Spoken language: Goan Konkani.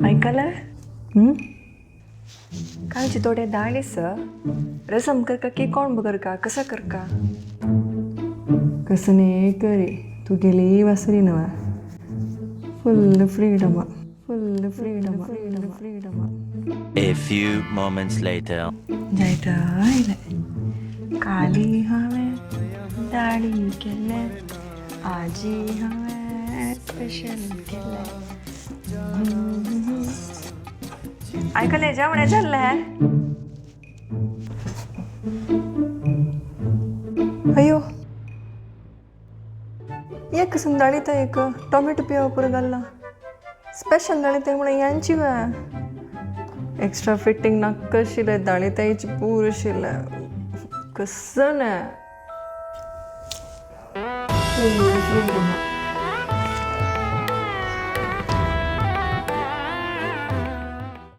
आयकलें? कालचे थोडे दाळीस रसम करका की कोण करका, कसं करका? कसं नाही करे, तू गेली वासरी नवा. Full freedom, full freedom, freedom, freedom. A few moments later. जायत आयलें. काली हांवें दाळी केलें, आजी हांवें स्पेशल केलें. आयकलें, जेवण जाल्लें. अय्यो, एक दाळीत एक टोमॅटो पिया पुरो घालना. स्पेशल दाळीत म्हणून यांची वे एक्स्ट्रा फिटिंग नाका आशिल्लें, दाळीताईची पूर आशिल्लें, कसं ना.